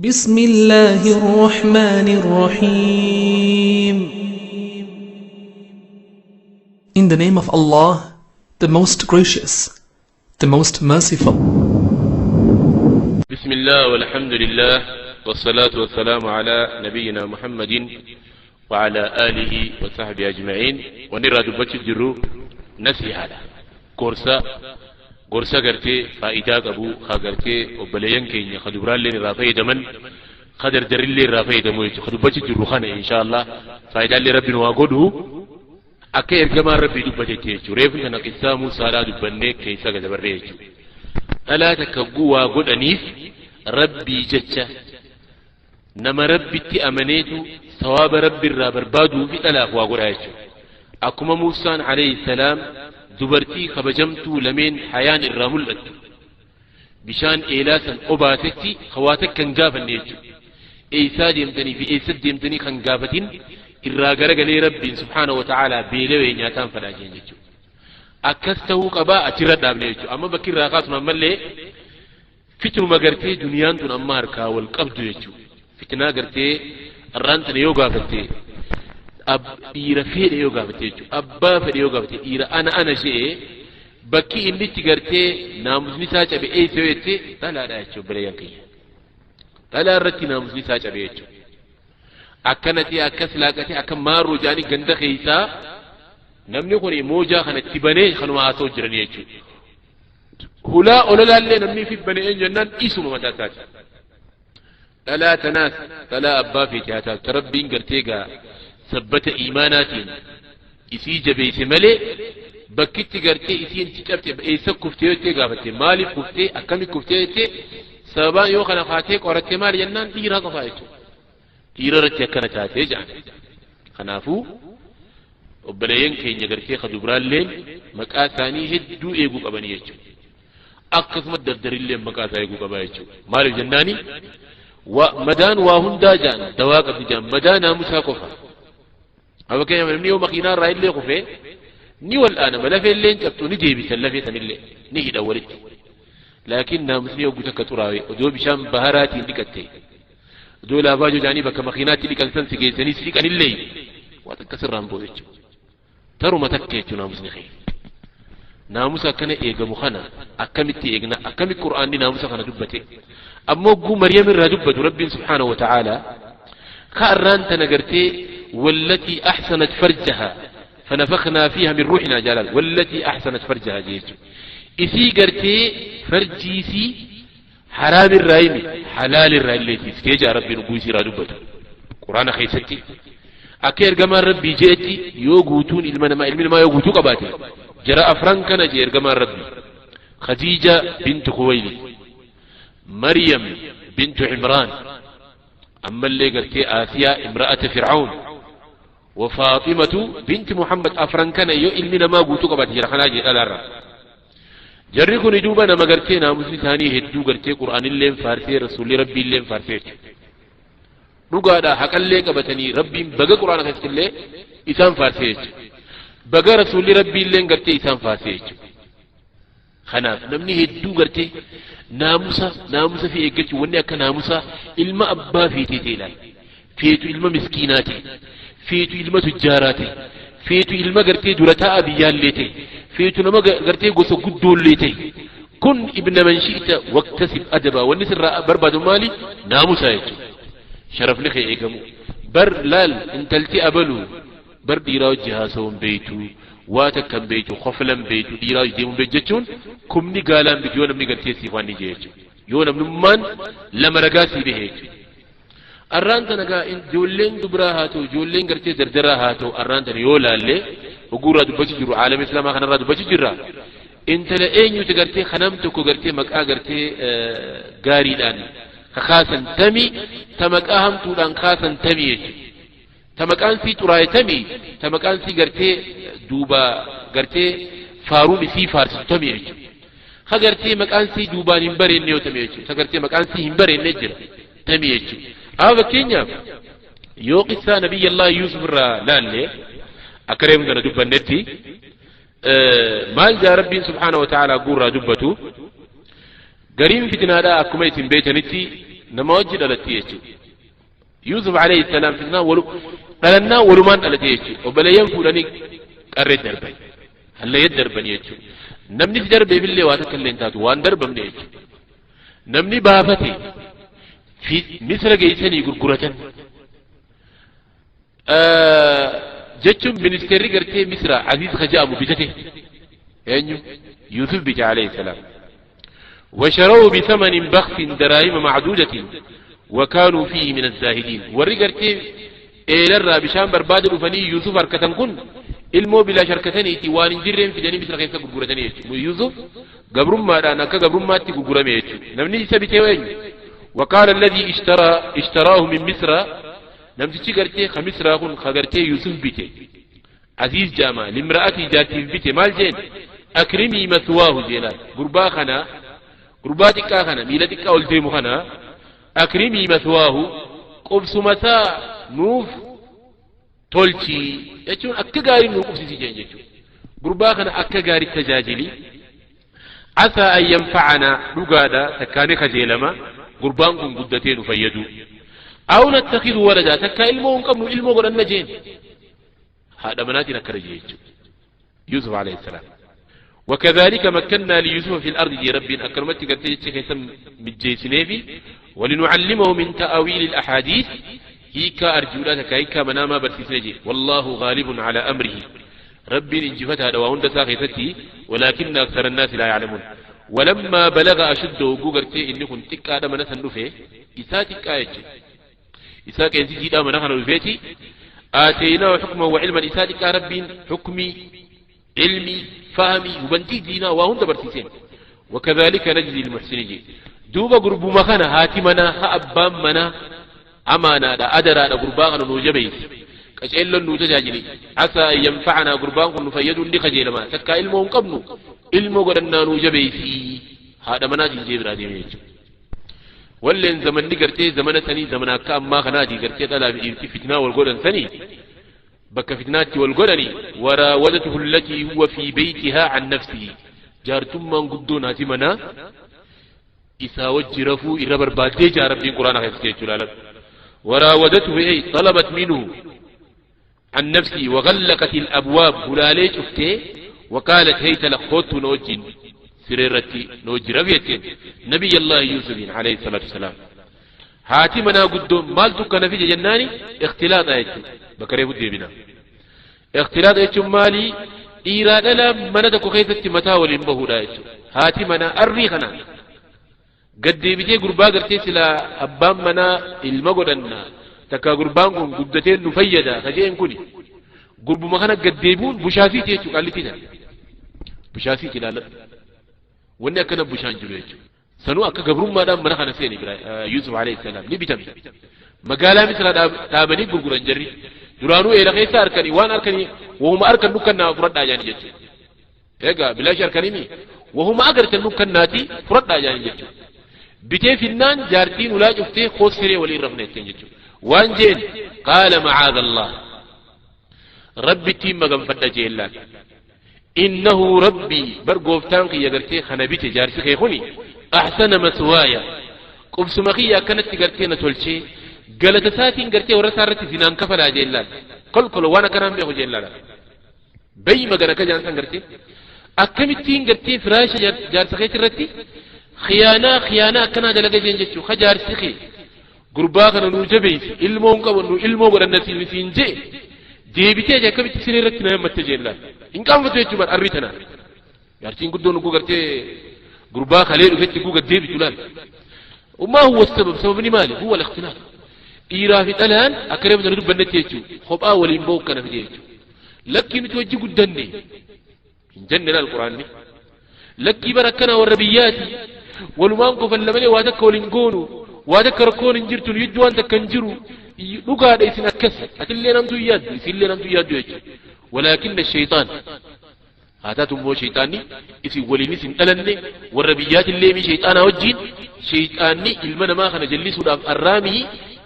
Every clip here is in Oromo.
بسم الله الرحمن الرحيم. In the name of Allah, the most gracious, the most merciful. بسم الله والحمد لله والصلاة والسلام على نبينا محمد وعلى آله وصحبه أجمعين. ونرى دبتش جرو نسي هذا كورسا gorsa gartee faayidaa qabu haa gartee obboleeyyan keenya ka dubraallee irraa fayyadaman ka dardarillee irraa fayyadamu jechuudha. Ka dubbachi jirru kana insha Allah faayidaallee rabbi nu haa godhu akka ergamaan rabbii dubbatetti jechuudha. Reefu kana qissaa Muusaadhaa dubbannee keessa gad dabarree jechuudha. Dhalaa takka waa godhaniif rabbii jecha nama rabbitti amaneetu sawaaba rabbi irraa barbaaduu fi dhalaaf waa godhaa jechuudha. Akkuma Muusaan alayhi salaam dubartii kabajamtuu lameen hayaan irraa mul'attu bishaan eelaa san obaasetti hawaa takka hin gaafanne jechuudha. Eessaa deemtanii fi eessa deemtanii kan gaafatin irraa garagalee rabbiin subhaana wa ta'aalaa beelawee nyaataan fadhaa jeen jechuudha. Akkas ta'uu qabaa achirra dhaabne jechuudha. Amma bakki irraa kaasnu ammallee fitnuma gartee duniyaan tun amma harkaa wal qabdu jechuudha. Fitnaa gartee arraan tana yoo gaafatte dhiira fedhe yoo gaafate jechuudha. Abbaa fedhe yoo gaafate dhiira ana ana je'ee bakki inni itti gartee naamusni isaa cabe eessa yoo jette dhalaadha jechuudha obboleeyyan kiyya. Dhalaa irratti naamusni isaa cabe jechuudha. Akkana ta'e akkas laaqatee akka maarroo jaanii ganda keessaa namni kun moojaa kana itti banee kanuma haasa'u jiranii jechuudha. Hulaa ololaallee namni fi banee eenyu jennaan isuma mataa isaati. Dhalaa tanaas dhalaa abbaa feete haa taatu rabbiin gartee gaa sabbata iimaanaatiin isii jabeeyse malee bakkitti gartee isiin itti cabxe eessa kuftee jettee gaafatte maaliif kuftee akkami kuftee jettee sababaan yoo kana kaatee qoratte maali jennaan dhiiraa qofaa jechuudha. Dhiira irratti akkana taatee jedhan. Kanaafuu obboleeyyan keenya gartee ka dubraalleen maqaa isaanii hedduu eeguu qabanii jechuudha. Akkasuma dardarilleen maqaa isaa eeguu qabaa jechuudha. Maaliif jennaani madaan waa hundaa jedhan dawaa qabdi jedhan madaa naamusaa qofa. Fakkeenyaaf namni yoo makiinaa irraa illee kufee ni wal'aanama lafee illee hin cabxu ni deebisan lafee sanillee ni hidhan walitti. Laakiin naamusni yogguu takka xuraawe odoo bishaan baharaatiin dhiqatte odoo laafaa jojaanii bakka makiinaatti dhiqan san si geessanii si dhiqanillee waa takka sirraan bu'u jechuudha. Taruma takka jechuudha naamusni kee. Naamusa akkana eegamu kana akkamitti eegna akkamitti qur'aanni naamusa kana dubbate ammoo guu Maryam irraa dubbatu rabbiin subhaanahu wa ta'aalaa ka arraan tana gartee والتي أحسنت فرجها فنفخنا فيها من روحنا جلال والتي أحسنت فرجها جيتو إسي قرتي فرجيسي حرام الرأيمي حلال الرأي سكيجا ربي نقوسي رادبته قرآن خيستي أكير كمان ربي جيتي يوغوتون إلمنا ما إلمنا ما يوغوتو قباتي جرى أفران كان جير كمان ربي خديجة بنت خويلد مريم بنت عمران أما اللي قرتي آسيا امرأة فرعون وفاطمة بنت محمد أفران كان يو إلمنا ما قوتو قبات جرى خنا جي ألارا جرّي كن دوبا نما قرتي ناموسي ثاني هدو قرتي قرآن اللين فارسي رسول ربي اللين فارسي رقادا حق اللي قبتني ربي بقى قرآن خيست اللي إسان فارسي بقى رسول ربي اللين قرتي إسان فارسي خناف نمني هدو قرتي ناموسا ناموسا في إيقتي وني أكا ناموسا إلما أبا في تيتيلا فيتو إلما مسكيناتي فيتو إلما تجاراتي فيتو إلما قرتي درتاء بياليتي فيتو نما قرتي قصو قدوليتي كن ابن من شئت واكتسب أدبا والنسر برباد مالي ناموسا يتو شرف لخي إيقامو بر لال انتلتي أبلو بر ديراو جهاسون بيتو واتكن بيتو خفلن بيتو ديراو ديمون بيت جتون كمني قالان بيت يونم نقرتي سيفاني جيتو يونم نمان لما رقاسي بهيتو arraan tana gaa ijoolleen dubraa haa ta'u ijoolleen gartee dardaraa haa ta'u arraan tana yoo laalle oguurraa dubbachuu jiru aalama islaamaa kanarraa dubbachuu jirra intala eenyuti gartee kanam tokko gartee maqaa gartee gaariidhaan kakaasan tami ta maqaa hamtuudhaan kaasan tami jechuudha ta maqaan sii xuraa'e tami ta maqaan sii gartee duuba gartee faaruun isii faarsitu tami jechuudha ha gartee maqaan sii duubaan hin bareenne yoo tami jechuudha ta gartee maqaan sii hin bareenne jira tami jechuudha. Haa fakkeenyaaf yoo qissaa nabiyyi Yuusuf irraa laalle akka reefu kana dubbannetti maal jaa rabbiin subhaana wa ta'aalaa guurraa dubbatu gariin fitinaadhaa akkuma isin beekanitti Nama wajji dhalatti jechuudha. Yuusuf alayhi salaam fitnaa walu dhalannaa walumaan dhalate jechuudha. Obboleeyyan fuudhanii qarree darban. Hallayya darban jechuudha. Namni si darbeefillee waa takka illee hin taatu waan darbamne jechuudha. Namni baafate fi Misra geessanii gurguratan. Jechuun ministeerri gartee Misra Aziz ka jedhamu bitate. Eenyu? Yuusuf bite alayhi salaam. وشروا بثمن بخس دراهم معدودة وكانوا فيه من الزاهدين. warri gartee eelarraa bishaan barbaada dhufanii Yuusuf harkatan kun ilmoo bilaa sharkataniiti waan hin jirreen fidanii Misra keessa gurguratanii jechuudha. Yuusuf gabrummaadhaan akka gabrummaatti gurgurame jechuudha. Namni isa bitee eenyu? وقال الذي اشتراه من مصر namtichi gartee ka Misraa kun ka gartee Yuusuf bite Aziz jaama limra'atii jaartiif bite maal jeen أكرمي مثواه jeelaan gurbaa kana gurbaa xiqqaa kana miila xiqqaa ol deemu kana أكرمي مثواه qubsumasaa nuuf tolchi jechuun akka gaarii nuu qubsisi jeen jechuudha. Gurbaa kana akka gaarii tajaajili عسى أن ينفعنا dhugaadha takkaani kajeelama gurbaan kun guddatee nu fayyadu. أو نتخذه ولدا takka ilmoo hin qabnu ilmoo godhanna jeen haadha manaatiin akkana jee jechuudha. Yuusuf alayhi salaam. وكذلك مكنا ليوسف في الأرض جي ربي أكرمت قد كيسم مجيسنيفي ولنعلمه من تأويل الأحاديث هيكا أرجولاتك هيكا مناما برسيسنجي والله غالب على أمره ربي انجفتها دواهن دساخيستي ولكن أكثر الناس لا يعلمون. ولما بلغ أشده قوغرتي إني كنت تكا من سنفه إسا تكا يجي إسا كينسي جيدا من نفيتي آتيناه حكما وعلما إسا تكا ربي حكمي علمي فهمي وبنتي دينا وهن برسيسين وكذلك نجزي المحسنين. دوبا قرب مخانا هاتي منا أبان منا أمانا دا أدرا دا قربان نوجبيس كشيل نوتجاجلي عسى أن ينفعنا قربان نفيد لخجيل ما تكا علمهم قبنو علمو قدنا نوجبيسي هذا مناجي جبرا ديميج ولين زمن نقرتي زمن ثاني زمن أكا أما خناجي قرتي تلا في فتنة والقرن ثاني بك فتنات والقرن وراودته التي هو في بيتها عن نفسه جارتم من قدونا تمنا إسا وجرفوا إربر بادي جارب دين قرآن خيستي جلالة وراودته أي طلبت منه عن نفسه وغلقت الأبواب هلالي شفته وقالت هيت لخوت نوجين سريرتي نوجي ربيتين نبي الله يوسف عليه الصلاة والسلام هاتي منا قدوم مالتك نفيجة جناني اختلاط ايتو بكريب الديبنا اختلاط ايتو مالي إيراد لا منتك خيثة متاول بهولا ايتو هاتي منا أريخنا قد ديبتي قربا قرتي سلا أبان منا المقودنا تكا قربان كن قدتين نفيدا خجين كوني قرب مخانا قد ديبون بشاسي تيتو قال لي تيتا بشاسي تلا لا واني أكنا بشان جلو ايتو سنو أكا قبرون ما دام منخنا سيني يوسف عليه السلام نبتم مقالا مثل دابني قرقران جري درانو إلى خيسا أركني وان أركني وهم أركن نكنا فرد آجاني جتو إيقا بلاش أركني مي وهم أقرتن نكناتي فرد آجاني جتو بتي فنان جارتين ولا جفتي خوص سري ولي رفنتين جتو وان جين قال معاذ الله ربي تيم مغم فد جيلان إنه ربي برقوفتان قي يقرتي خنبيتي جارسي خيخوني أحسن مثوايا قبس مخيا كانت تقرتي نتولشي قالت ساتين قرتي ورسارتي زنان كفلا جيلان قل قل وانا كان بيخو جيلان بي مغانا كجان سان قرتي أكمتين قرتي فراش جارسي خيتي رتي خيانة خيانة كنا دلقة جنجتشو خجار سخي قربا كانوا نوجبيس إلمون قبلو إلمو قرن نسين نسين جي جيبتي جا كبت سنين رتنا يوم التجيل إن كان فتوي جبر أريتنا يارتين قدو نقول قرتي قربا خليل وفتي قوة جيب جلال وما هو السبب؟ سبب مالي هو الاختلاف إيرا في الآن أكرم نردب بنتيجو خب أول ينبوك كان في ديجو لكن توجه قدني جنة القرآن لكي بركنا والربيات ولمان قفل لمني واتك ولنقونو واتك ركون انجرتو يجو أنت كنجرو لقاد إسن أكس أتلي نمتو يادو إسلي نمتو يادو يجو ولكن الشيطان هاتاتهم هو شيطاني إسي وليني سنتلني والربيات اللي مي شيطانا وجين شيطاني المنا ما خنا جلسوا الأف الرامي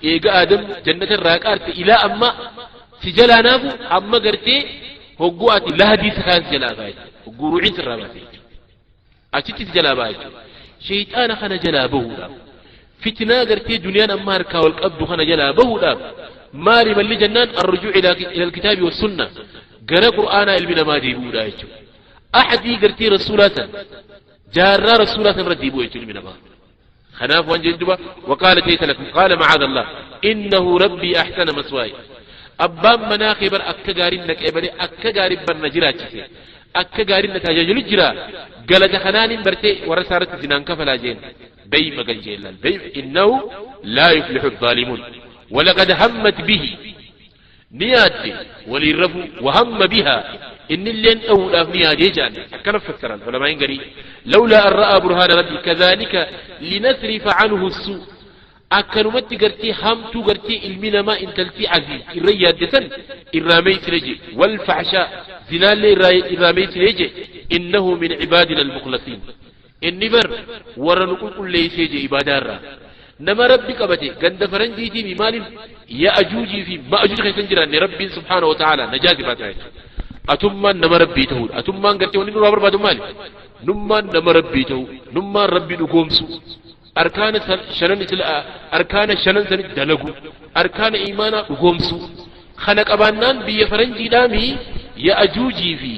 إيجا آدم جنة الراكارت إلى أما سجلا نافو أما قرتي هقوات لهدي سخان سجلا بايت هقو روعين سراباتي أتيتي سجلا بايت شيطان خنا جلا بهودا Fitnaa gartee duniyaan amma harkaa wal qabdu kana jalaa bahuudhaaf maali malli jennaan arrujuu ila alkitaabi wassunna gara qur'aanaa ilmi namaa deebi'uudha jechuudha. Ahadii gartee rasuulaa san jaarraa rasuulaa san irra deebi'u jechuudha ilmi namaa. Kanaaf waan jedhu duba waqaala taysa lakum qaala macaada Allah innahu rabbii ahsana maswaaya. Abbaan manaa kee bar akka gaariin na qeebale akka gaariin bar na jiraachise akka gaariin na tajaajilu jira galata kanaanin bartee warra isaa irratti zinaan kafalaa jeen بيما قال جيلان بيما إنه لا يفلح الظالمون. ولقد همت به نيادي وللرفو وهم بها إن اللين أولى نيادي جان كان فسر العلماء قالي لولا أن رأى برهان ربي كذلك لنصرف عنه السوء. أكنمت قرتي همت قرتي المنا ما انتلتي عزيز الرياد دسن الرامي سلجي والفحشاء زنال الرامي سلجي إنه من عبادنا المخلصين. إني بر ورنقول كل ليس يجي إبادارا نما ربي قبتي قند فرنجيتي بمال يا أجوجي في ما أجوج خيسن جران ربي سبحانه وتعالى نجاتي باتاي أتما نما ربي تهود أتما قرتي وني نور بربادو مالي نما نما ربي تهو نما ربي نقومسو أركان شنن أركان شنن سن دلقو أركان إيمانا نقومسو خلق أبانان بي فرنجي دامي يا أجوجي في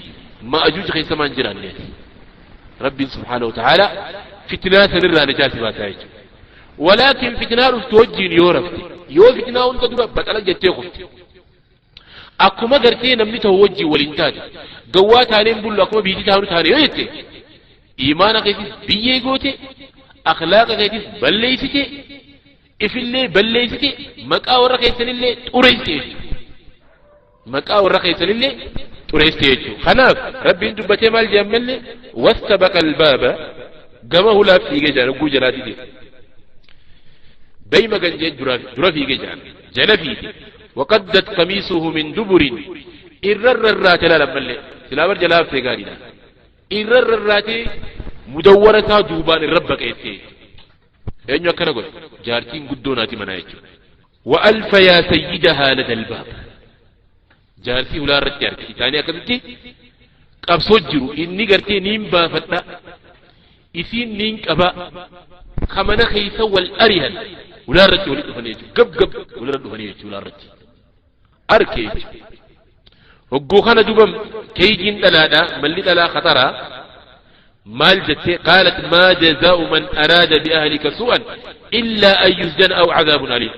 ما أجوج خيسن جران ربي سبحانه وتعالى فتنة سنرى نجاسي باتايج. ولكن فتنة رفتوجين يورفتي يو فتنة وانت درا بطلع جتي خفتي أكما قرتي نمني توجي والإنتاج قوات هانين بلو أكما بيتي تهانو تهاني يوجتي إيمانا كيسيس بيي قوتي أخلاق كيسيس بليستي إفلي بليستي مكا ورا كيسن اللي توريستي مكا ورا كيسن اللي توريستي. خناف ربي دبتي مال جمل واستبق الباب قمه لا في جان غو جلاتي دي بيما كان درا في جان جلفي وقدت قميصه من دبر الررات لا لمل سلامر جلاب في غارينا الررات مدورتا دوبان ربك ايتي انيو كان غول جارتين غدوناتي منايچو والف يا سيدها لدى الباب جارتي ولا رتي ثاني اكدتي qabsoo jiru inni gartee niin baafadha isiin niin qaba kamana keessa wal arihan ulaarratti walitti dhufanii jechuudha gab gab walirra dhufanii jechuudha ulaarratti arke jechuudha. Hogguu kana dubam keeyjiin dhalaadha malli dhalaa khataraa maal jettee qaalat maa jazaa'u man araada biahlika su'an illaa an yusjana aw cadaabun aliim.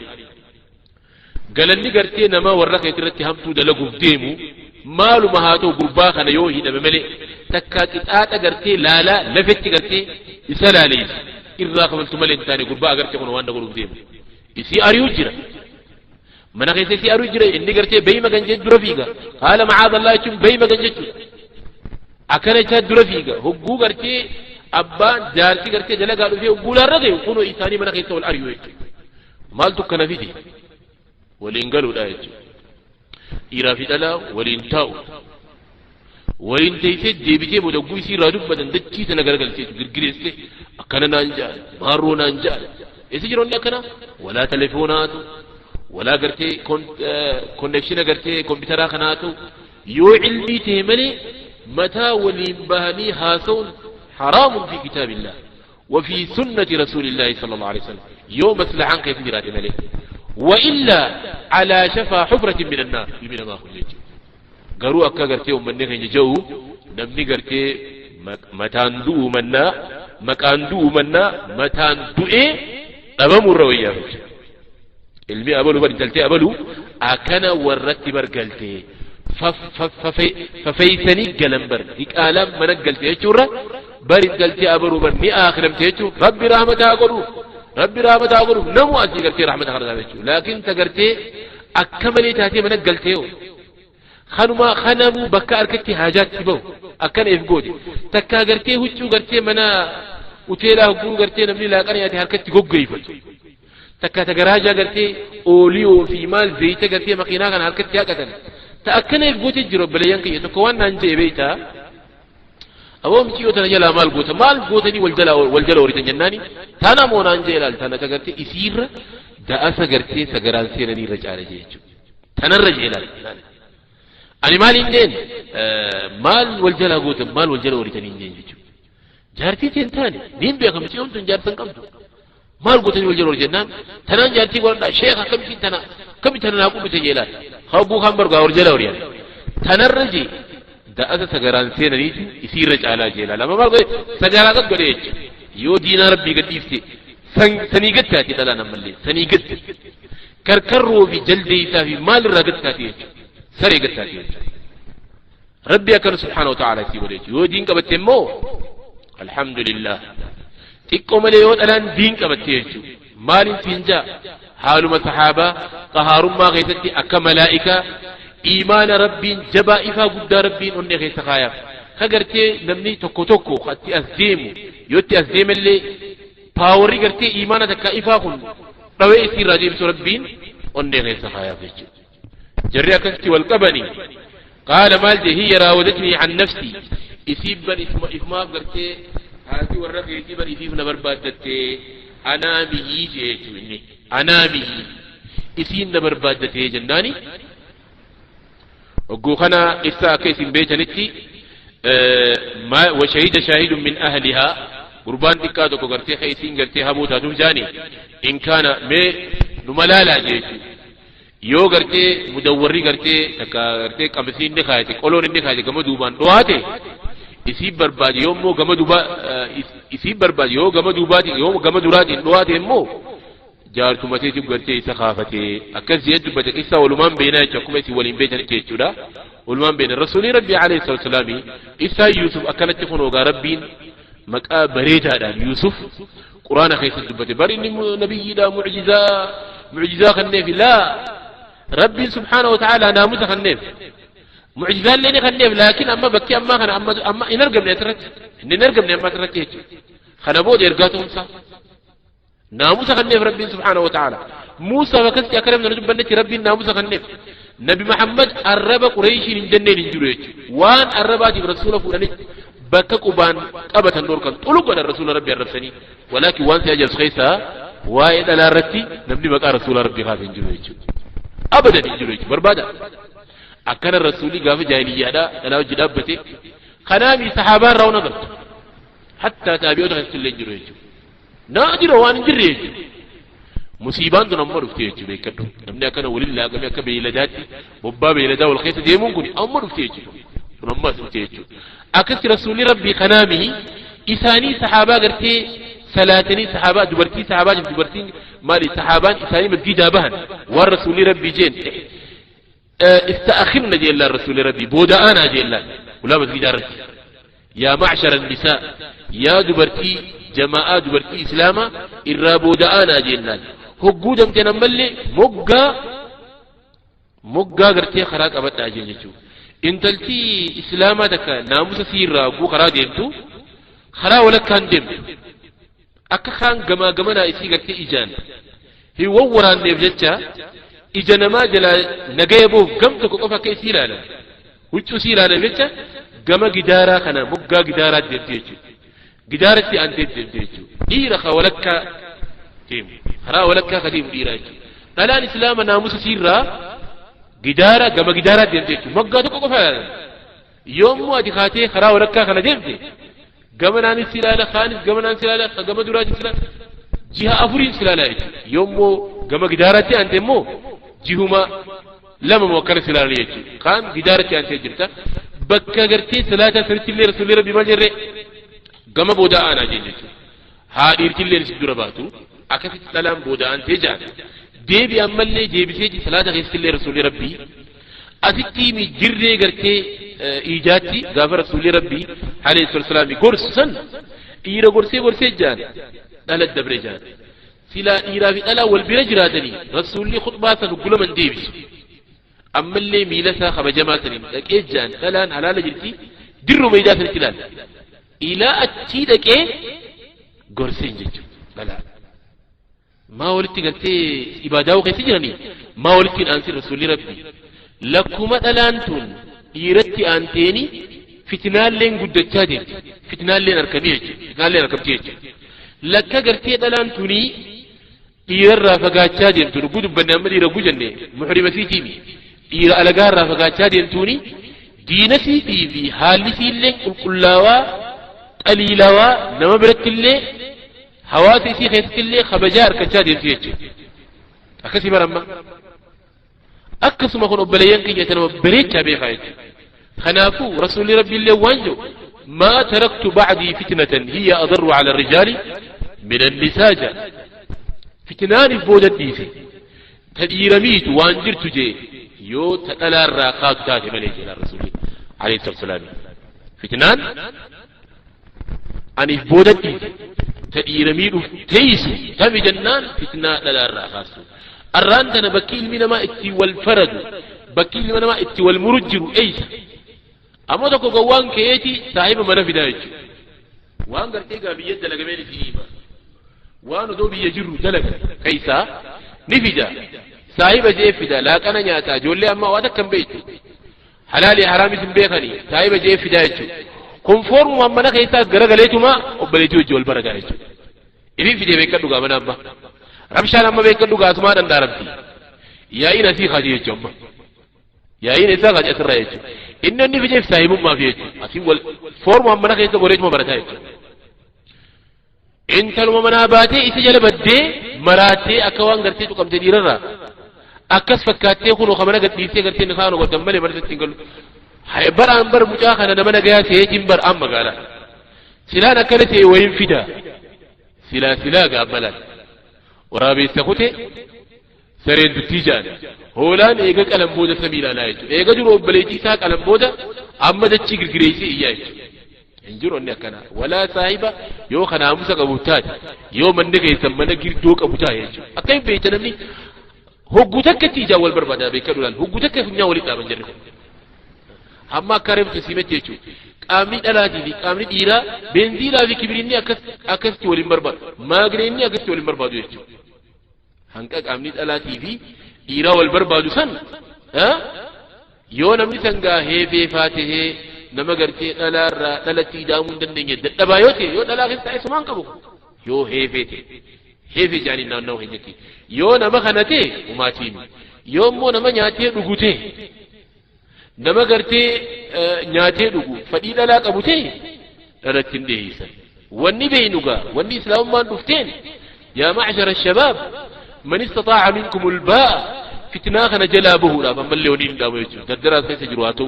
Galanni gartee nama warra keetirratti hamtuu dalaguuf deemu maaluma haa ta'u gurbaa kana yoo hidhame malee takkaa qixaaxa gartee laalaa lafetti gartee isa laaleessi irraa kafaltu malee hin taane gurbaa agartee kun waan dabaluuf deemu isii ari'u jira mana keessa isii ari'u jira inni gartee beeyma kan jedhu dura fiiga haala macaadallaa jechuun beeyma kan jechuudha akkana jechaa dura fiiga hogguu gartee abbaan jaarsi gartee dalagaa dhufee hogguu laarra gayu kunoo isaanii mana keessa wal ari'u jechuudha maaltu kana fide waliin galuudha jechuudha. Dhiiraa fi dhalaa waliin taa'u waliin teessee deebitee booda hogguu isii irraa dubbatan dachii sana garagalchee girgireessee akkana naan jaal maarroo naan jaal eessa jiru inni akkana walaa teleefoonaatu walaa gartee konneekshina gartee kompiitaraa kanaatu yoo ilmii ta'e malee mataa waliin bahanii haasa'uun haraamun fi kitaabillah وفي سنة رسول الله صلى الله عليه وسلم يوم maslahaan keessa jiraate malee وإلا على شفا حفرة من النار من ما هو يجي قالوا أكا قرتي ومني خين جو نمني قرتي متان دو منا مكان دو منا متان دو إيه أمام الروية المي أبلو برجلتي أبلو أكنا ورتي برجلتي ففيتني قلم بر ديك آلام من قلتي يجورا برجلتي أبلو بر ني آخرمتي يجو ربي رحمتها قلو ربي رحمتها قلو نمو أتي قلتي رحمتها قلو لكن تقرتي أكملي تاتي من قلتي خنما خنمو بكا أركتي حاجات تبو أكن إفقودي تكا قرتي هجو قرتي منا وتيلا هجو قرتي نمني لا قرية هركتي قوقيفة تكا تقراجا قرتي أوليو في مال زيتا قرتي مقينا كان هركتي أكتن تأكن إفقودي جرب بليانكي يتكوان نانجي بيتا أو مشيو تنجلا مال قوتا مال قوتني والجلا والجلا وريتن جناني تانا مونا نانجي لال تانا تقرتي إسير دأسا قرتي سقران سيرني رجع رجيجو تانا رجع لال أنا مالي إنجين مال والجلا قوتا مال والجلا وريتن إنجين جيجو جارتي تنتاني نين بيخم تيوم تنجار تنقمتو Maal gootanii wal jala ol jennaan tanaan jaartii godhadhaa sheekh akkamittiin tana akkamitti tana naa qubbite jeelaan hogguu kan bargaa wal jala horiyan tanarra jee da'ata sagaraan seenaniiti isiirra caalaa jeelaan amma maal godhe sagaraa gad godhe jecha yoo diinaa rabbii gad dhiifte sanii gad taate dhalaan ammallee sanii gad karkarroo fi jaldeessaa fi maalirraa gad taate jecha saree gad taate jecha rabbi akkana subhaanahu wa ta'ala isii godhe jecha yoo diin qabatte immoo alhamdulillah xiqqoo malee yoo dhalaan diin qabatte jechuudha maaliin siin jaa haaluma sahaabaa xahaarummaa keessatti akka malaa'ikaa iimaana rabbiin jabaa ifaa guddaa rabbiin onnee keessa kaayaaf ka gartee namni tokko tokko itti as deemu yoo itti as deemellee paawarri gartee iimaana takka ifaa kun dhawee isiirraa deemsu rabbiin onnee keessa kaayaaf jechuudha jarri akkasitti wal qabanii qaala maal jee hiyya raawadatnii an nafsii isiibban ifumaaf gartee haati warra keetii bar isiif na barbaaddatte anaa mihii jee jechuu inni anaa mihii isiin na barbaaddatee jennaani hogguu kana qissa akka isin beekanitti washahida shaahidun min ahlihaa gurbaan xiqqaa tokko gartee ka isiin gartee hamuu taatuuf jaani in kaana mee numa laalaa jee jechuu yoo gartee mudawwarri gartee takka gartee qamisiin inni kaayate qoloon inni kaayate gama duubaan dhowaate isii barbaade yoo immoo gama duubaa isii barbaade yoo gama duubaatiin yoo gama duraatiin dhowaate immoo jaartuma teetiif gartee isa kaafatee akkas jee dubbate qissaa walumaan beenaa jechuudha akkuma isin waliin beekanitti jechuudha walumaan beena rasuulii rabbii alayhi salaatu wasalaami qissaa Yuusuf akkanatti kun ogaa rabbiin maqaa bareedaadhaan Yuusuf quraana keessatti dubbate bari inni nabiyyiidha mucjizaa mucjizaa kanneef laa rabbiin subhaanahu wa ta'ala naamusa kanneef mucjizaa illee ni kanneef laakiin amma bakki ammaa kana amma amma hin argamne asirratti inni hin argamne amma asirratti jechuudha kana booda ergaa ta'umsaa naamusa kanneef rabbiin subhaanahu wa ta'ala Muusaa akkasitti akka namni dubbannetti rabbiin naamusa kanneef Nabi Muhammad arraba Qureeshiin hin jenneen hin jiru jechuudha waan arrabaatiif rasuula fuudhanitti bakka qubaan qabatan dhorkan xulu godhan rasuula rabbi arrabsanii walaakin waan si ajaa'ibsu keessaa waa'ee dhalaa irratti namni maqaa rasuula rabbii kaase hin jiru jechuudha abadan hin jiru jechuudha barbaada akkana rasuulli gaafa jaahiliyyaadhaa dhalaa hojii dhaabbate kanaami sahaabaa irraa waan agartu hattaa taabi'oota keessatti illee hin jiru jechuudha naadira waan hin jirre jechuudha musiibaan tun amma dhufte jechuudha beekadhu namni akkana waliin laaqamee akka beeyladaatti bobbaa beeyladaa wal keessa deemuun kun amma dhufte jechuudha kun amma as dhufte jechuudha akkasi rasuulli rabbii kanaamihi isaanii sahaabaa gartee salaatanii sahaabaa dubartii sahaabaa jirtu dubartiin maali sahaabaan isaanii masgiidaa bahan waan rasuulli rabbii jeen ista'akhirna jeellaan rasuulli rabbii booda aanaa jeellaan ulaa masgiidaa irratti yaa macshara nisaa yaa dubartii jamaa'aa dubartii islaamaa irraa booda aanaa jeellaan hogguu damteen ammallee moggaa moggaa gartee karaa qabadhaa jeen jechuudha intalti islaamaa takka naamusa siirraa hogguu karaa deemtu karaa walakkaan deemtu akka kaan gamaa gamanaa isii gartee ijaan hin wawwaraanneef jecha ija namaa jalaa nagaya boof gam tokko qofa akka isii ilaalan huccuu isii ilaalan jecha gama gidaaraa kana moggaa gidaaraa deemti jechuudha gidaaratti aantee deemti jechuudha dhiira ka walakkaa deemu karaa walakkaa ka deemu dhiira jechuudha dhalaan islaama naamusa isiirraa gidaara gama gidaaraa deemti jechuudha moggaa tokko qofa ilaalan yoommoo ati kaatee karaa walakkaa kana deemte gama naanis si ilaala kaanis gama naan si ilaala gama duraatis si ilaala jiha afuriin si ilaala jechuudha yoommoo gama gidaaraatti aante immoo jihuma lama moo akkana si ilaalanii jechuudha kaan gidaaratti aantee jirta bakka gartee salaataa sanitti illee rasuulli rabbi maal jedhe gama booda aanaa jeen jechuudha haa dhiirtillee si dura baatu akkasitti dhalaan booda aantee jaan deebi ammallee deebisee salaata keessatti illee rasuulli rabbii asitti jirree gartee iidaatti gaafa rasuulli rabbii alayhi salatu wasalaam gorsu san dhiira gorsee gorsee jaan dhala dabre jaan silaa dhiiraa fi dhalaa wal bira jiraatanii rasuulli khutbaa san gulaman deebisu ammallee miila isaa kabajamaa saniin dhaqee jaan dhalaan halaala jirti dirruma iidaa sanitti ilaala ilaa achii dhaqee gorseen jechuudha dhalaa maa walitti galtee ibaadaa keessa jiranii maa walitti hin aansin rasuulli rabbii lakkuma dhalaan tun dhiiratti aanteeni fitnaalleen guddachaa deemti fitnaalleen arkamii jechuudha fitnaalleen arkamti jechuudha lakka gartee dhalaan tunii dhiirarraa fagaachaa deemtu dhuguu dubbanne amma dhiira gujanne muhrima siitiimi dhiira alagaarraa fagaachaa deemtuuni diina siitii fi haalli siillee qulqullaawaa xaliilawaa nama biratti illee Hawaasa isii keessatti illee kabajaa harkachaa deemti jechuudha. Akkasii baramma. Akkasuma kun obboleeyyan kiyya nama bareechaa beekaa jechuudha. Kanaafuu rasuulli rabbi illee waan jedhu ما تركت بعدي فتنة هي أضر على الرجال من النساء فتنان بودا ديسي تديرميت وانجرت جي يو تدلا الراقات تاتي مليجي الرسول عليه الصلاة والسلام فتنان أني بودا ديسي تديرميت تيسي تمي جنان فتنان دلا الراقات الران تنا بكيل من ما اتي والفرد بكيل من ما اتي والمرجر ايس أما تكو قوان كيتي صاحب من في دايج وان قرتي قابية دلقمين في إيما وان دو بيجر دلق كيسا نفجا صاحب جيف دا لا كان نياتا جولي أما وادا كم بيتي حلالي حرامي سنبيخني صاحب جيف دايج كونفورم وأمنا كيسا غرغليتما وبليتو جول برقا يجو إذن في دي بيكا دوغا منا أما ربشان أما بيكا دوغا أسمان أندارمتي يا إنا سيخا جيجو أما يا إنا سيخا جيجو يجو إنني في جيف صاحب ما في يجو أسي فورم وأمنا كيسا غريتما برقا يجو intaluma manaa baatee isa jala baddee maraattee akka waan gartee tuqamte dhiirarraa akkas fakkaattee kunoo ka mana gadhiisee gartee ni kaanu godhan malee mana ittiin galu baraan bar mucaa kana nama nagayaa seetiin bar an magaalaa silaan akkana ta'e wayin fida silaa silaa gaabbalaan waraabeessa kute sareen duttii jaan hoolaan eega qalan booda samii ilaalaa jechuudha eega jiru obboleettii isaa qalan booda amma dachii girgireessee iyyaa jechuudha. Injiru inni akkana walaa saahiba yoo kanaamusa qabu taate yoo manni keessan mana girdoo qabu taate jechuudha akka hin beekta namni hogguu takkatti ijaan wal barbaada beekadhu laal hogguu takka funyaan walitti dhaaban jarri kun hamma akka reebtu simatti jechuudha qaamni dhalaatii fi qaamni dhiiraa beenziilaa fi kibiriinni akkasitti waliin barbaadu maagineenni akkasitti waliin barbaadu jechuudha hanqa qaamni dhalaatii fi dhiiraa wal barbaadu san yoo namni sangaa heefee faatehee nama gartee dhalaarraa dhalatti ida'amuu hin dandeenye dadhabaa yoo ta'e yoo dhalaa keessa taa'e sumaan qabu yoo heefee ta'e heefee jaaniin naannoo keenyatti yoo nama kana ta'e humaatiimi yoo immoo nama nyaatee dhugu ta'e nama gartee nyaatee dhugu fadhii dhalaa qabu ta'e dhalatti hin dhiyeessan wanni beeynu gaa wanni islaamummaan dhufteen yaa macshara shabaab man istataaca minkum ulbaa'a fitnaa kana jalaa bahuudhaaf ammallee waliin hin dhaamu jechuudha dardaraas keessa jiru haa ta'u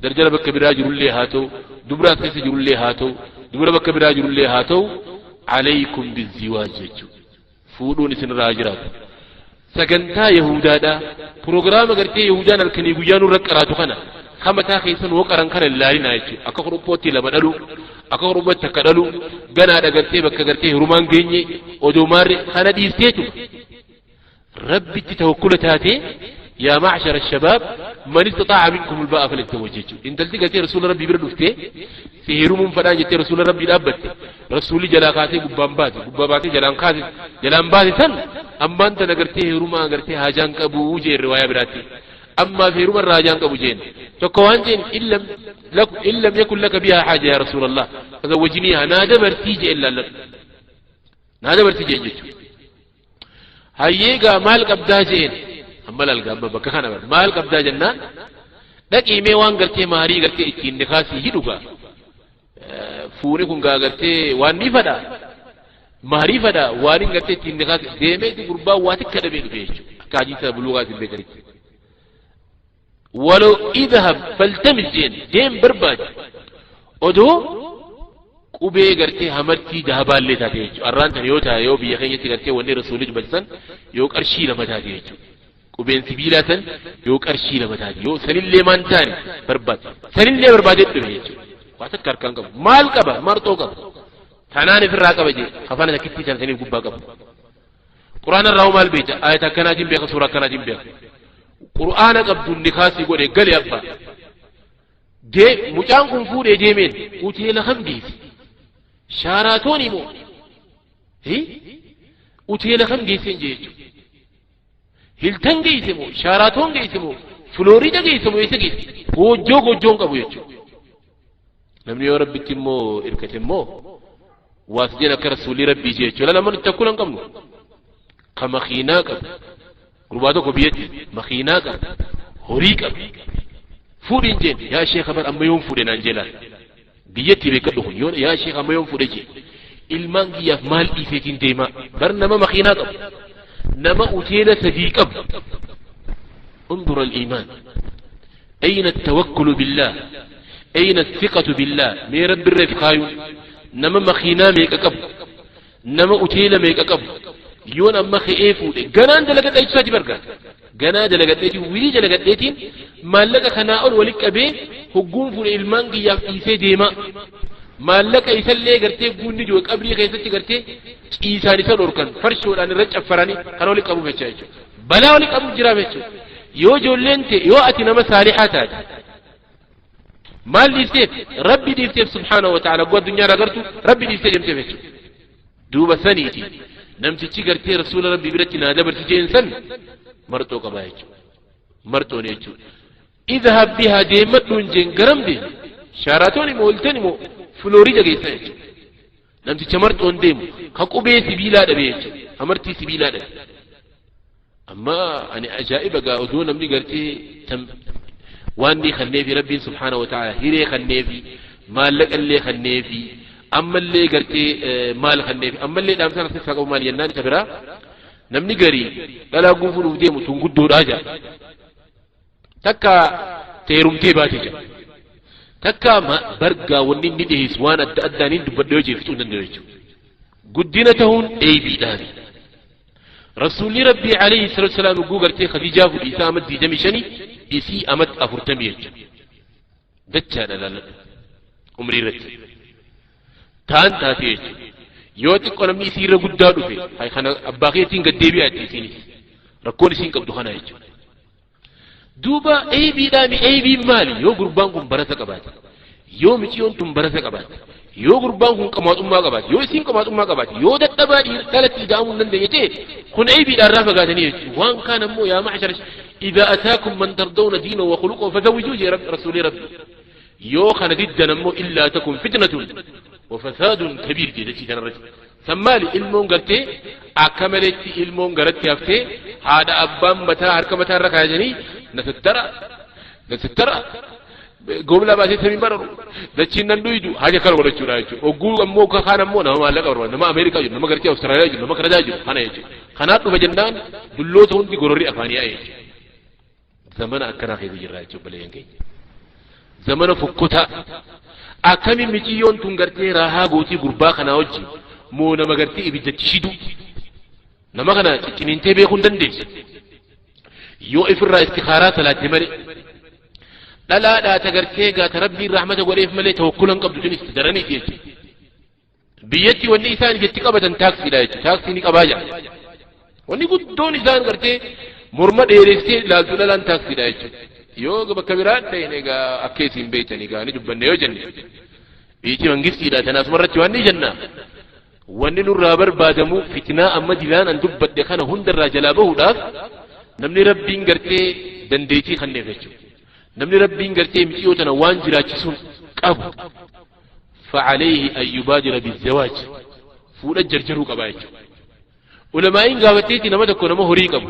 darjala bakka biraa jirullee haa ta'u dubaraas keessa jirullee haa ta'u dubara bakka biraa jirullee haa ta'u alaykum biziwaaj jechuudha fuudhuun isinirraa jiraatu sagantaa yahudaadha piroogiraama gartee yahudaan halkanii guyyaa nurra qaraatu kana kamataa keessan hoo qaran kana ilaalinaa jechuudha akka kuruphootti lama dhalu akka kuruphootti takka dhalu ganaadha gartee bakka gartee hirumaan geenye odoo maarre kana dhiisteetu rabbitti tawakkula taatee يا معشر الشباب من استطاع منكم الباء فليتزوج. انت تلقى رسول ربي بردفته سيهرم فدان جت رسول ربي دابت رسول جلاقاتي غبان بات غباباتي جلان قاتي جلان بات سن اما انت نغرتي هرما غرتي هاجان قبو جي روايه براتي اما في هرما راجان قبو جين تكوان جين ان لم يكن لك بها حاجه يا رسول الله فزوجنيها نادبرتي جي الا لك نادبرتي جي جي هيغا مال قبدا جين amma lalga amma bakka kana bar maal qabdaa jennaan dhaqii mee waan gartee maarii gartee ittiin nikaasii hidhuga fuuni kun gaa gartee waan ni fadha maarii fadha waan hin gartee ittiin nikaasii deemee gurbaa waa tikka dhabee dhufe jechuudha akka hadiisa buluugaatiin beekanitti. Waloo idhab faltamis jeen deem barbaadi odoo qubee gartee hamartii dahabaallee taate jechuudha arraan tan yoo taate yoo biyya keenyatti gartee wanni rasuulli dubbatan yoo qarshii lama taate jechuudha. Qubeen sibiilaa san yoo qarshii lama taate yoo sanillee maan taane barbaade sanillee barbaadee dhufe jechuudha waa takka harkaan qabu maal qaba marxoo qaba tanaan ofirraa qaba jee kafana takkittii sana saniif gubbaa qaba quraana irraa maal beekta ayata akkanaatiin beeka suuraa akkanaatiin beeka quraana qabduun nikaasii godhe gale abbaa dee mucaan kun fuudhee deemeen uteela kam geesse shaaraatoon immoo uteela kam geesseen jee jechuudha Hiltan geessimo shaaraatoon geessimo filooriida geessimo eessa geesse goojjoo goojjoon qabu jechuudha namni yoo rabbitti immoo hirkate immoo waas jeen akka rasuulli rabbii jechuudha lama nuti takkuun hin qabnu ka makiinaa qabu gurbaa tokko biyyatti makiinaa qabu horii qabu fuudhin jeen yaa sheekha bar amma yoon fuudhe naan jeelaan biyyatti beekadhu kun yoo yaa sheekha amma yoon fuudhe jeen Ilmaan kiyyaaf maal dhiiseetiin deema? Bar nama makiinaa qabu, nama uteela sadii qabu. انظر الإيمان، أين التوكل بالله، أين الثقة بالله؟ مي رب الرف خايون نما مخينا ميك أكب، نما أتيلا ميك أكب. يون أما خيفو جنان دلقت أي ساجي بركة جنا دلقت أي ويلي دلقت أيتين ما لك خناء ولك أبي هجوم فول إلمان كي يفيسي ديما ما لك يسلي قرتي بوني جوك أبري خيستي قرتي إيساني سلوركن فرشوا أن رجع فراني خنولك لك أبو بتشايشو بلا ولك أبو جرابتشو yoo ijoolleen ta'e yoo ati nama saalixaa taate maal dhiifteef? Rabbi dhiifteef subhaanahu wa ta'ala. Guu addunyaa irraa gartu rabbi dhiiftee deemteef jechuudha. Duuba saniiti namtichi gartee rasuula rabbii biratti naa dabarsi jeen san marxoo qabaa jechuudha, marxoon jechuudha. Idhab bihaa, deemadhuun jeen. Garam deeme? Shaaraatoon immoo olteen immoo Filooriida geessan jechuudha. Namticha marxoon deemu ka qubee sibiilaa dhabe jechuudha, amartii sibiilaa dhabe. Amma ani ajaa'iba gaa, odoo namni gartee waan ni kanneefi rabbiin subhaanahu wa ta'ala hiree kanneefi, maallaqallee kanneefi, ammallee gartee maal kanneefi, ammallee dhaamsaan as keessaa qabu maal jennaan, isa biraa namni garii dhalaa guufuudhuuf deemu tun guddoodhaa jaa, takka teerumtee baate jaa, takka bargaa wanni inni dhiheessu waan adda addaan hin dubbadhe yoo jee fixuu hin danda'u jechuudha. Guddina ta'uun eebiidhaani. Rasuulli rabbii alayhi salatu wasalaam ugguu gartee Khadiijaa fudhi isaa amat 25, isii amat 40 jechuudha. Dachaadha laaladhu umrii irratti taan taate jechuudha. Yoo xiqqoo namni isii irra guddaa dhufe kana abbaa keetiin gad deebi'aa jetti isiinis, rakkoon isiin qabdu kana jechuudha. Duuba eebiidhaami. Eebiin maali? Yoo gurbaan kun barata qabaate, yoo miciyoon tun barata qabaate, yoo gurbaan kun qamaaxummaa qabaate, yoo isiin qamaaxummaa qabaate, yoo dadhabaa dhalatti ida'amuu hin dandeenye ta'e, kun eebiidhaan irraa fagaatanii jechuudha. Waan kaan ammoo yaa ma'shara idhaa ataakum man tardawna diinahu wa khuluquhu fazawwijuu jee rasuulii rabbi. Yoo kana diddan ammoo illaa takun fitnatun wa fasaadun kabiir jee dachii kanarratti. San maali? Ilmoon gartee akka maletti ilmoon garatti haftee haadha abbaan mataa harka mataa irra kaayatanii na sattara na sattara goblaa baasee samiin bararu dachiin nan dhuydu haja kana godhachuudha jechuudha. Ogguu ammoo kaan ammoo nama maallaqa barbaadu, nama Ameerikaa jiru, nama gartee Awustiraaliyaa jiru, nama Kanadaa jiru kana jechuudha. Kanaaf dhufa jennaan dulloota hundi gororri afaanii yaa'e jechuudha. Zamana akkanaa keessa jirra jechuudha obboleeyyan keenya. Zamana fokkotaa. Akkamiin miciyyoon tun gartee raahaa gootii gurbaa kanaa wajjin moo nama gartee ibiddatti shidu nama kana cicciniintee beekuu hin dandeessu. Yoo ifirraa istikaaraa salaatte malee, dhalaadhaa ta gartee gaata rabbiin rahmata godheef malee tawakkula hin qabdu, tunis daraniiti jechuudha. Biyyatti wanni isaan itti qabatan taaksiidha jechuudha. Taaksii ni qabaa jira. Wanni guddoon isaan gartee morma dheeressee ilaaltu dhalaan taaksiidha jechuudha. Yoo bakka biraa ta'in egaa akka isin beektan egaa ni dubbanne yoo jenne biyyi mangistiidha, tanaasuma irratti waan ni jenna. Wanni nurraa barbaadamu fitnaa amma dilaan an dubbadhe kana hundarraa jalaa bahuudhaaf namni rabbiin gartee dandeettii kanneef jechuudha. Namni rabbiin gartee miciyoo tana waan jiraachisuun qabu فعليه أن يبادر بالزواج, fuudha jarjaruu qabaa jechuudha. Ulamaa'iin gaafatteetti nama tokko nama horii qabu.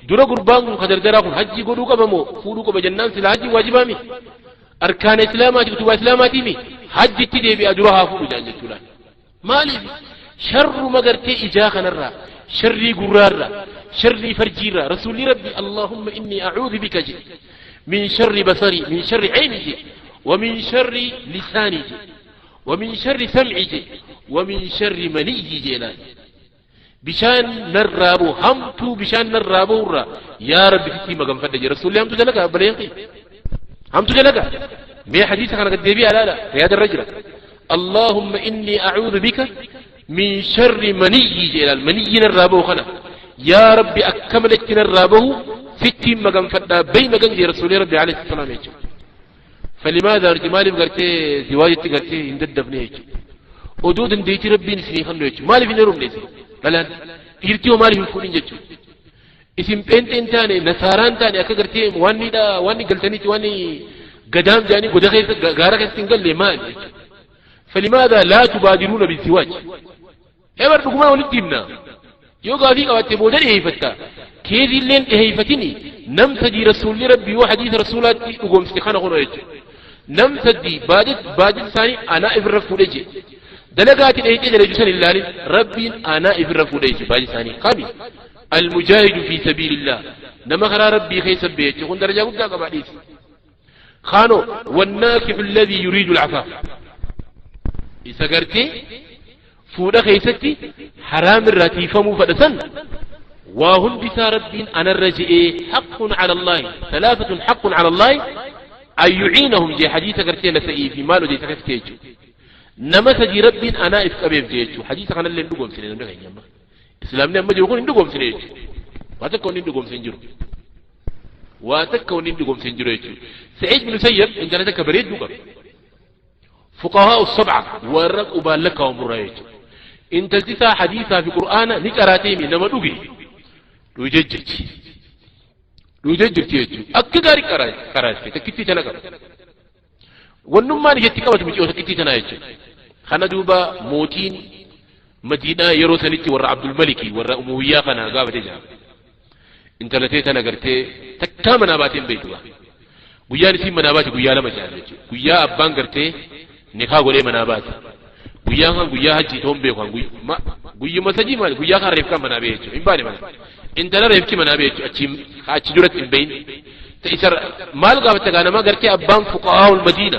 Dura gurbaan kun kadardaraa kun hajjii godhuu qaba moo fuudhuu qaba jennaan, sila hajji waajibaami. Arkaana islaamaati, utubaa islaamaatiimi, hajjitti deebi'a, dura haa fuudhu jaan jechuudha. Maaliif? Sharruma gartee ijaa kanarraa, sharrii gurraarraa, sharrii farjiirraa, rasuulli rabbi اللهم إني أعوذ بك jedhe من شر بصري، من شر عيني jedhe، ومن شر لساني jedhe، ومن شر سمعي jedhe، ومن شر منيي jedhaan. Bishaan narraa bu'u, hamtuu bishaan narraa bu'urraa yaa rabbi sitti maganfadha jedhe rasuulli. Hamtuu dalagaa abbaleen kee, hamtuu dalagaa. Mee hadiisa kana gad deebi'aa ilaala, riyaada irra jira. اللهم إني أعوذ بك من شر منيي jedhaan. Maniyyi narraa bu'u kana yaa rabbi akka maletti narraa bahu sittiin maganfadhaa bay magan jedhe rasuulli rabbi alayhi salaam jechuudha. فلماذا nuti maaliif gartee ziwaajatti gartee hin daddafne jechuudha? Odoo dandeettii rabbiin isinii kennu jechuudha. Maaliif hin heerumne isin? Dhalaan dhiirtii hoo maaliif hin fuudhin jechuudha? Isin pheenxeen taane, nasaaraan taane, akka gartee waan niidha waan galtanitti waan gadaam jedhanii goda keessa gaara keessatti hin galle maali jechuudha? فلماذا لا تبادرون بالزواج؟ Ebar dhugumaa walitti himna. Yoo gaafii qabaatte booda dhiyeeffatta. Keezilleen dhiyeeffatini nam sadii rasuulli rabbii yoo hadiisa rasuulaatti dhugoomsite kana kunoo jechuudha. Nam sadii baajata isaanii anaa ifirra fuudhe jedhe. Dalagaati dheeyxee dalaju san hin laalin, Rabbiin anaa ifirra fuudha jechuudha baay'ee isaanii. Kami almujaahidu fi sabiilillah, nama karaa Rabbii keessa ba'e jechuudha, kun darajaa guddaa qaba dhiisi. Kaanoo wannaakihu alladhii yuriidu alcafaaf, isa gartee fuudha keessatti haraam irraa tiifamuu fedha san, waa hundi isaa Rabbiin anarra je'ee. Haqqun cala Allaahi salaafatun haqqun cala Allaahi an yuciinahum jee, hadiisa gartee nasa'ii fi maal odeessa keessatti jechuudha. Nama sadii Rabbiin anaa if qabeef jee jechuudha. Hadiisa kanallee hin dhugoomsine namni keenya amma. Islaamni amma jiru kun hin dhugoomsine jechuudha. Waa takka wanni hin dhugoomsine hin jiru. Waa takka wanni hin dhugoomsine hin jiru jechuudha. Sa'iid bin Musayyab intala takka bareedduu qaba. Fuqahaa sab'a warra qubaan lakkaa'amu irraa jechuudha. Intalti isaa hadiisaa fi Qur'aana ni qaraateemi, nama dhuge. Dhuge jirti. Dhuge jirti jechuudha. Akka gaarii qaraate takkittii tana qaba. Wannummaan ijatti qabatu mucayyoo takkittii tanaa jechuudha. Kana duuba mootiin Madiinaa yeroo sanitti warra Abdulmaliki warra Umawiyyaa kana gaafate jira. Intala tee tana gartee takkaa manaa baatee hin beektu. Guyyaan isiin manaa baate guyyaa lama jira jechuudha. Guyyaa abbaan gartee nikaa godhee manaa baate. Guyyaan kan guyyaa hajjii ta'uun beeku kan guyyuma sadii maali guyyaa kan reefkaan manaa ba'e jechuudha. Hin baane mana. Intala reefki manaa ba'e jechuudha. Achi achi duratti hin beyin. Isa maal gaafatte gaa nama gartee abbaan fuqahaa Madiina,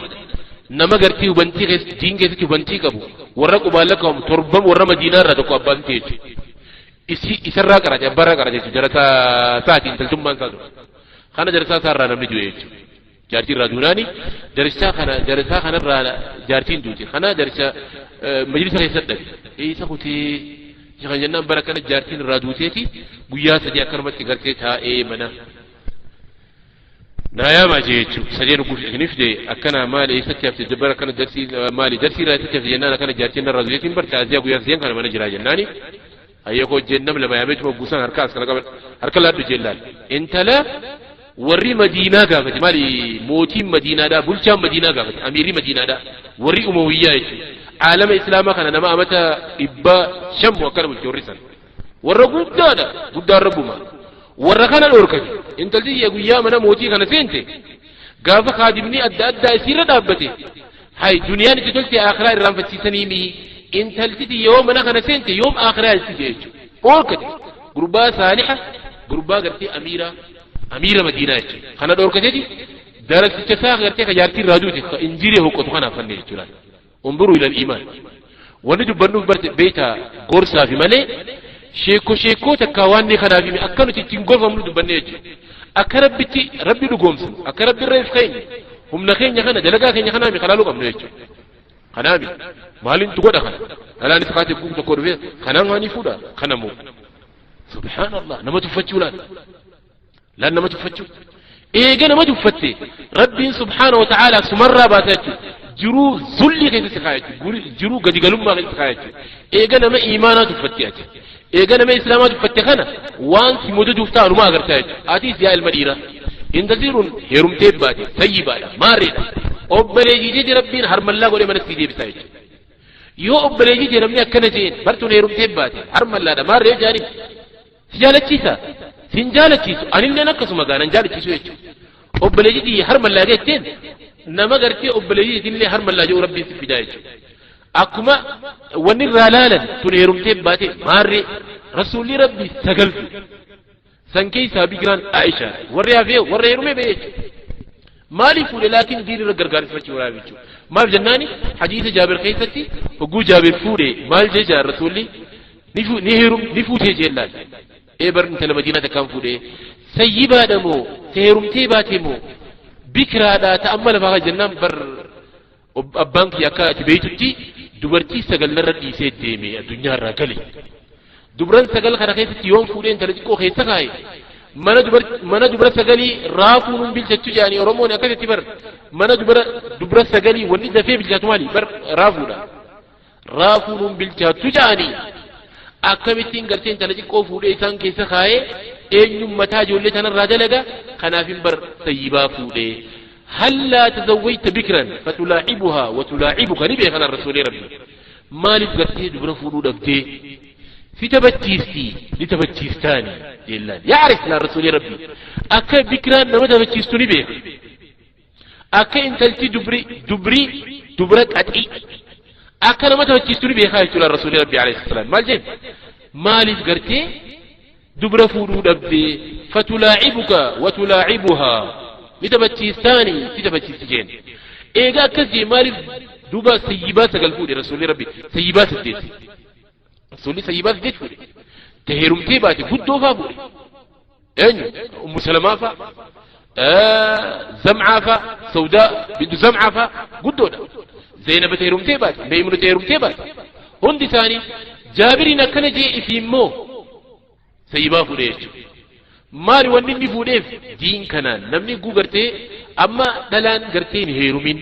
nama gartee hubantii keessa diin keessatti hubantii qabu, warra qubaan lakkaa'amu torban warra Madiinaa irraa tokko abbaan ta'e jechuudha. Isi isarraa qarate, abbaarraa qarate jechuudha. Jarasaa isaati intaltummaan isaa ture. Kana jarasaa isaa irraa namni du'e jechuudha. Jaartii irraa duunaani darisaa kana darisaa kanarraa jaartiin duute. Kana darisa majlisa keessatti dhabe. Isa kutee isa kan jennaan bara kana jaartiin irraa duuteeti guyyaa sadii akkanumatti gartee taa'ee mana. Naayamaa jee jechuudha. Sadeen ugguf isiniif jee akkana maali eessatti hafte bara kana darsii maali darsii irraa eessatti hafte jennaan, akkana jaartiin irraa duuteetiin bar taaziyaa guyyaa sadeen kana mana jiraa jennaani. Hayyee koo jeen, nam lama yaameetuma guusan harka as kana qaban harka laadhu jeen laal. Intala warri Madiinaa gaafate, maali mootiin Madiinaadhaa, bulchaan Madiinaa gaafate, amiirri Madiinaadhaa, warri Umawiyyaa jechuudha. Aalama Islaamaa kana nama amata 500 moo akkana bulche warri san. Warra guddaadha, guddaan rabbuma. Warra kana dhoorkate. Intalti iyya guyyaa mana mootii kana seente gaafa kaadimni adda addaa isiirra dhaabbate, hay duniyaan itti tolte akhiraa irraanfachiisanii mihi, intalti yoo mana kana seente yoom akhiraa itti jee jechuudha. Dhoorkate. Gurbaa saaliha, gurbaa gartee amiira amiira Madiinaa jechuudha. Kana dhoorkateeti darasicha isaa gartee ka jaartii irraa duute ka injirii hoqqotu kanaaf fanne jechuudha. Unzuruu ilal iimaan. Wanni dubbannuuf barte beektaa gorsaafi malee sheekko sheekkoo takkaa waan ni kanaaf hime akka nuti ittiin gorfamnu dubbanne jechuudha. Akka Rabbitti Rabbi dhugoomsinu, akka Rabbi irra if keenya humna keenya kana dalagaa keenya kanaami kalaaluu qabnu jechuudha. Kanaami maalintu godha kana dhalaanis kaatee guutuu tokko dhufee kanaan waan fuudha kana moo, subhaanallah, nama tuffachuu laata laan nama tuffachuu. Eega nama tuffatte Rabbiin subhaana wa ta'ala sumarraa baasa jechuudha. Jiruu zullii keessa si kaaya jechuudha, jiruu gadigalummaa keessa si kaaya jechuudha. Eega nama iimaanaa tuffatte, ati eega nama islaamaa tuffatte, kana waan si mudaduuf ta'anuma agartaa jechuudha. Atis yaa ilma dhiiraa, intalti heerumtee baate sayyibaadha maarreedha, obboleeyyiiteeti Rabbiin harmallaa godhee mana sii deebisaa jechuudha. Yoo obboleeyyiitee namni akkana jeen bartuun heerumtee baate harmallaadha maarree jaaniin si jaalachiisa, sin jaalachiisu. Anilleen akkasuma gaanan jaalachiisu jechuudha. Obboleeyyitii harmallaa jetteen nama gartee obboleeyyiitillee harmallaa jedhu Rabbiin si fidaa jechuudha. Akkuma wanni irraa laalan tun heerumtee baate maarree. Rasuulli Rabbi sagal fuudhe. San keessaa bikiraan Aisha, warri hafee warra heerumee ba'e jechuudha. Maaliif fuudhe? Laakiin diin irra gargaarsifachuu waraab jechuudha. Maaf jennaani hadiisa Jaabir keessatti hogguu Jaabir fuudhe maal jee jaar rasuulli ni heerum ni fuutee jeen laal. Ee bar intala Madiinaa takkaan fuudhe, sayyibaadha moo ta heerumtee baate moo bikiraadha ta amma lafaa kana jennaan, bar abbaan kiyya akka ati beeytutti dubartii sagal narra dhiisee deeme, addunyaarraa gale. Dubran sagal kana keessatti yoon fuudhee intala xiqqoo keessa kaaye, mana dubar mana dubra sagalii raafuu nun bilchachuu jedhanii Oromoon akkasitti bar mana dubara dubra sagalii wanni dafee bilchaatu maali bar raafuudha. Raafuu nun bilchaattu jedhanii akkamittiin gartee intala xiqqoo fuudhee isaan keessa kaayee eenyuun mataa ijoollee tanarraa dalaga, kanaaf hin bar sayyibaa fuudhee. هلا تزوجت بكرا فتلاعبها وتلاعبك ni beekan rasuulii Rabbi. Maaliif gartee dubra fuudhuu dhabdee si taphachiisti, ni taphachiistaani jellaan yaarif laa rasuulii Rabbi akka bikiraan nama taphachiistu ni beeka, akka intalti dubri dubri dubra qaxii Akka nama taphachiistu ni beekaa jechuudha Rasuulli Rabbi alayhi salaam. Maal jeen? Maaliif gartee dubra fuudhuu dhabdee fatulaacibuka watulaacibuhaa ni taphachiistaani si taphachiisti jeen. Eegaa akkas jee maaliif duuba sayyibaa 9 fuudhe Rasuulli Rabbi sayyibaa 8. Rasuulli sayyibaa 8 fuudhe. Ta heerumtee baate guddoo faa fuudhe. Eenyu? Ummu Salamaa faa. Zamcaa faa. Sawdaa bintu Zamcaa faa guddoodha. Zaynaba ta heerumtee baate. Meeymuna ta heerumtee baate. Hundi isaanii Jaabiriin akkana jee ifii immoo sayyibaa fuudhe jechuudha. Maali wanni inni fuudheef diin kanaan namni guu gartee amma dhalaan gartee hin heerumin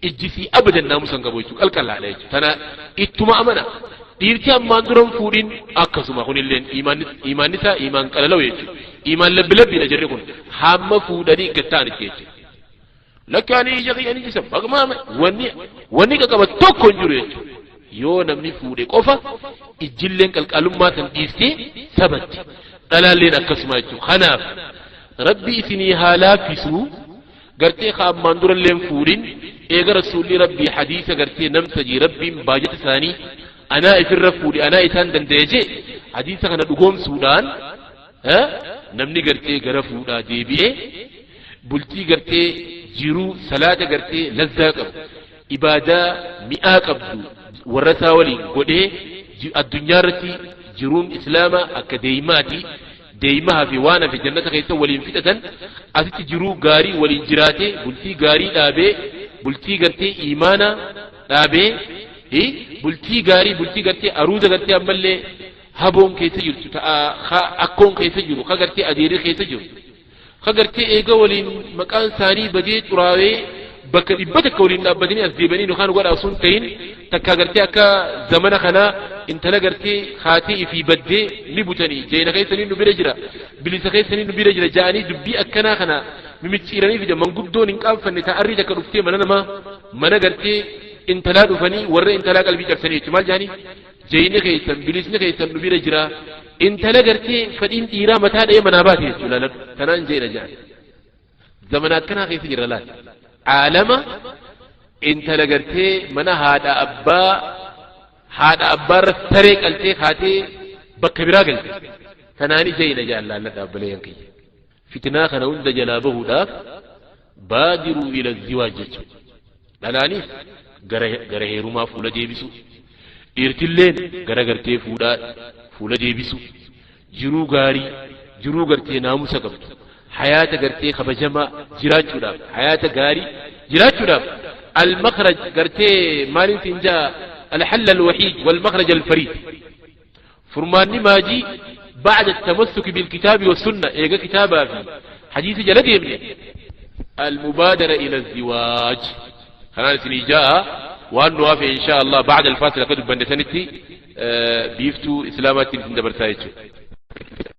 ijjisii abadan naamusa hin qabu jechuudha qalqallaadha jechuudha. Tana ittuma amana. Dhiirti ammaan dura hin fuudhin akkasuma kunilleen iimaanni isaa iimaan qalalaw jechuudha. Iimaan labbi labbiidha jarri kun hamma fuudhanii gad ta'anitti jechuudha. Lakki ani ija kiyya ni jisa maqmaama wanni wanni qaqaba tokko hin jiru jechuudha. Yoo namni fuudhe qofa ijjilleen qalqalummaa san dhiistee sabatti. Dhalaalleen akkasuma jechuudha. Kanaaf Rabbi isinii haa laaffisu gartee ka ammaan duralleen fuudhin eega Rasuulli Rabbii hadiisa gartee nam sadii Rabbiin baajata isaanii anaa ifirra fuudhe anaa isaan danda'e jee hadiisa kana dhugoomsuudhaan namni gartee gara fuudhaa deebi'ee bultii gartee jiruu salaata gartee lazzaa qabu ibaadaa mi'aa qabdu warra isaa waliin godhee addunyaa irratti jiruun islaamaa akka deeymaati deeymaha fi waan hafe jannata keessa waliin fixatan asitti jiruu gaarii waliin jiraatee bultii gaarii dhaabee bultii gartee iimaana dhaabee bultii gaarii bultii gartee aruuza gartee ammallee haboon keessa jirtu ta akkoon keessa jiru ka gartee adeerri keessa jiru ka gartee eega waliin maqaan isaanii badee xuraawee bakka dhibba takka waliin dhaabbatanii as deebanii yookaan godhaa osoo hin ta'in takka gartee akka zamana kanaa intala gartee haatee ifii baddee ni butanii jeena keessanii nu bira jira bilisa keessanii nu bira jira ja'anii dubbii akkanaa kana mimicciiranii fida manguddoon hin qaanfanne ta'arrii takka dhuftee mana namaa mana gartee intalaa dhufanii warra intalaa qalbii cabsanii jechuudha maal ja'anii jeeyni keessan bilisni keessan nu bira jira intala gartee fedhiin dhiiraa mataa dha'ee manaa baate jechuudha laaladhu tanaan jeena ja'an zamana akkanaa keessa jira laal aalama intala gartee mana haadha abbaa haadha abbaarra saree qaltee kaatee bakka biraa galte tanaani jeeyna ja'an laalladha abbalee kiyya fitnaa kana hunda jalaa bahuudhaaf baadiruu ila ziwaaj jechuudha dhalaanis gara heerumaa fuula deebisu dhiirtilleen gara gartee fuudhaa fuula deebisu jiruu gaarii jiruu gartee naamusa qabdu hayaata gartee kabajamaa jiraachuudhaaf hayaata gaarii jiraachuudhaaf المخرج gartee maaliin siin jaa الحل الوحيد والمخرج الفريد فرماني ماجي بعد التمسك بالكتاب والسنة إيجا كتابا في حديث جلد يبني المبادرة إلى الزواج خلاص جاء وأن نوافق إن شاء الله بعد الفاصلة قد بندسنتي بيفتو إسلامات تندبر سايتشو.